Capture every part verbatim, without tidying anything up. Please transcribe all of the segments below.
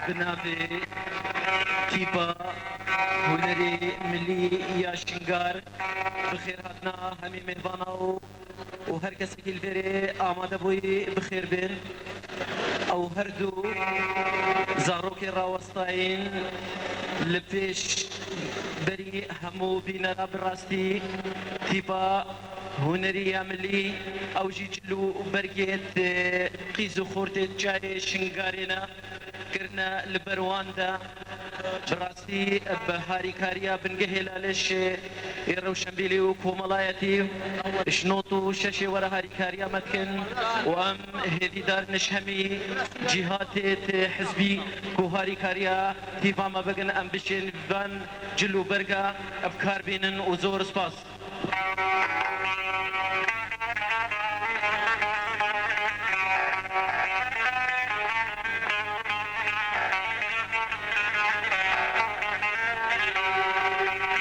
Bi navê Tîpa Hunerê Milî ya Şingar, bi xêr hatina hemî mêvana û, û her kesekî li vêrê amade bûyî bi xêr bên. Ew her du zarokê rawestayîn li pêş berî hemû bînera bi rastî tîpa hunerî ya milî, ew jî cil û bergê di qîz û xortê çiyayê Şingarê ne, kirine li ber wan de. Bi rastî bi harîkariya bingehê Lalêşê ê rewşenbîrî û komelayetî ji nod û şeş were harîkariya me dikin û em hêvîdar in ji hemî cîhatê hizbî ku harîkariya tîpa me bikin, em bişên van cil û berga bi kar bînin û zor spas.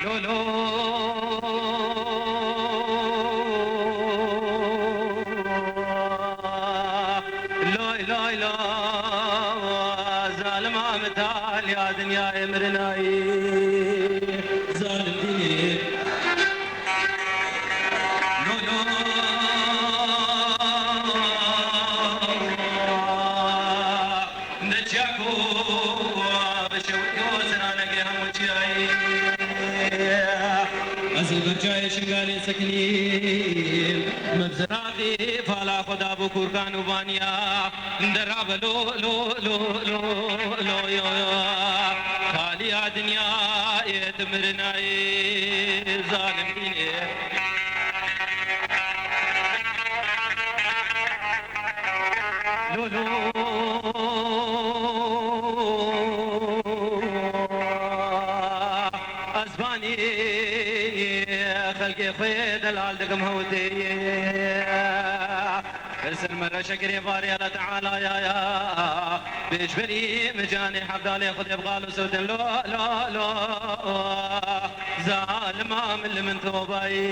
Lo, lo. Lay, lay, la, zalima mitaliya dinyayê mirinayî. Zalim dînê. Lo, lo. Neçiya ku bi şewitî û siranekê hemû çiyayî. Ez li ber çiyayê Şingalê sekinîm. Min bi ziravî pala xwe dabû kûrkan û vaniya. Derabe lo, lo, lo, lo, lo, yo, yo. Xaliya dinyayê tu mirinayî, zalim dînê. Lo, lo. Ez vanî xelkê xwe delal dikim hewtê. Ser me reşekirê varê Allah Teala ya ya. Pêşberî mi canê hevdalê Xwedê bi qal û sewtin lo, lo, lo. Zalima min li min tobayî.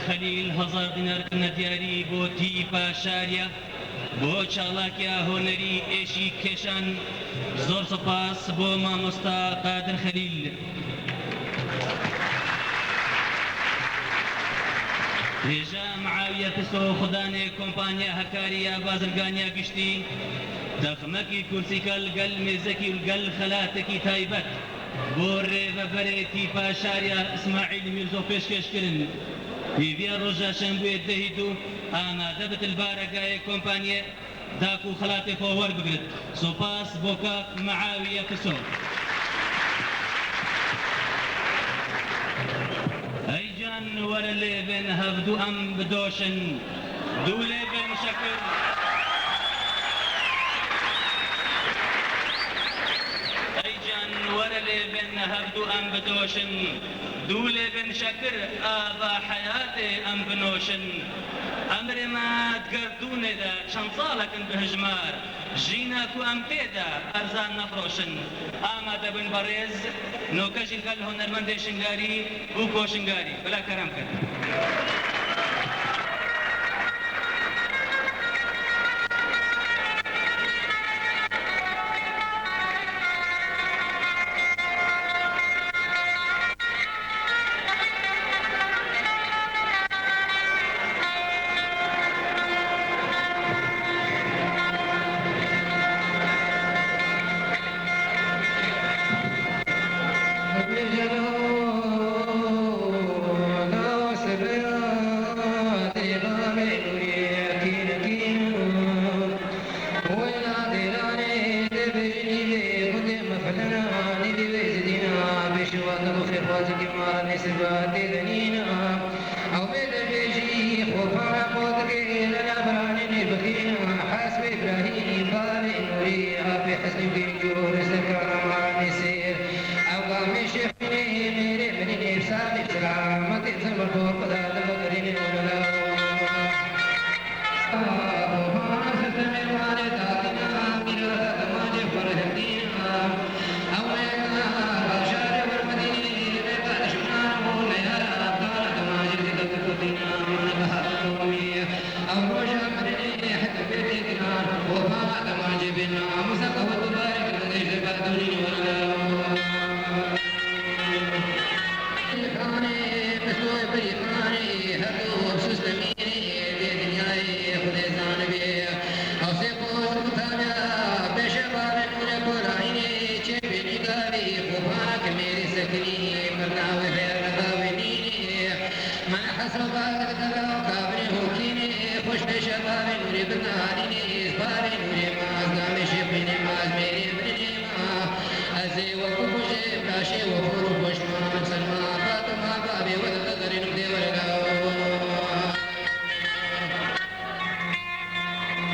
Xelîl hezar dînar kirine diyarî bo tîpa şariya, bo çalakiya hunerî êşî kêşan. Zor spas bo mamosta Qadir Xelîl. Hêja Miawiye Piso, xudanê kompanya hekarî ya bazirganiya giştî, texmekî kursîka li gel mêzekî û li gel xelatekî taybet bo rêveberê tîpa şariya Îsmaîl Mîrzo pêşkêş kirin. Hêviya roja şembûyê dehî du amade bit li baregayê kompanyê da ku xelatê xwe werbigrit. Spas bo kak Miawiye Piso. Ey can were lêvên hevdu em bidoşin. Du lêvên şekir. Ey can were lêvên hevdu em bidoşin. Du lêvên şekir ava heyatê em binoşin. Emrê me di gerdûnê de çend salek in bi hijmar. Jîna ku em tê de erzan nefroşin. Amade bin berêz, noke jî li gel hunermendê Şingarî û Koşingarî. Bila kerem kin. Wêna dêranê dê bêjinî vê xwedê mefilina, nîvî vê zidîna, pêşiwa nîv û xêrxwazikî mara nêsirba tê denîna. Ew vê debêjî xwe pana xwe dike, lena biranê nêbixîna, hesbê Îbrahîm, bavê Nûrî, apê Hesnî û Gêncû, li ser kana mara nêsêr. Ew gamê şêxînê, mêrê min ê nêvsa, nêvselametê, zimir xwe xwe da, dibigirînê wela. Xanê, pisoyê birî xanê, her du sistemî dê dinyayê Xwedê zanibê. Ew sê qol qutaniya, pêşe bavê nûrê kolayînê, çê pênî gavî, xopana ki mêrê sekinî, mirna wê heyana gavê nînê. Mene hesa bavê dikela, kabirê hokînê, xweş pêşe bavê nûrê binanînê, bavê nûrê maz, gamê şêxînê maz, mêrê binê ma. Ez ê we bikujê, taşê we xor û poşman, Selma, Fatima, bavê we dixizirînim dê were law.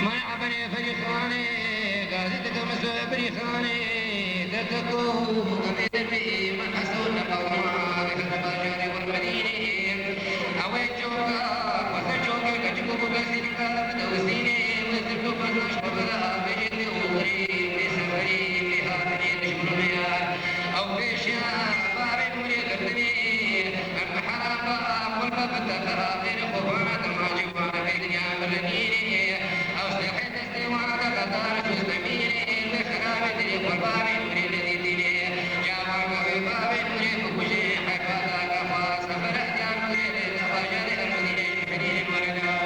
Maya berê ferîxanê, gazî dike min soy birîxanê, derdeko, em ê derbê, min hesa û neqewma, dike bajarê we Medînê. Ew ê coka, xweze cokê, keçik û gazî dike, min dewizînê, wê zirk û bezaş xwe bera, bêjê tê oxirî, tê seferî, tê hatinê, dijmin û mêr. Ew pêşiya bavê nûrê girtinê, em bi heram ba, qulfe bi teqe, axêrê xwe bana, dema cî bana, vê dinya min re nînê. Ew sehê destê wana de xetar, çû stemînê, wê xirabê dilê xwe bavê nûrê nedîtînê. Ya bana wê bavê nûrê bikujê, heyfa dage xwe, sefere diya nûrê rê, ne bajarê Ermedînê, ji xirînê were law.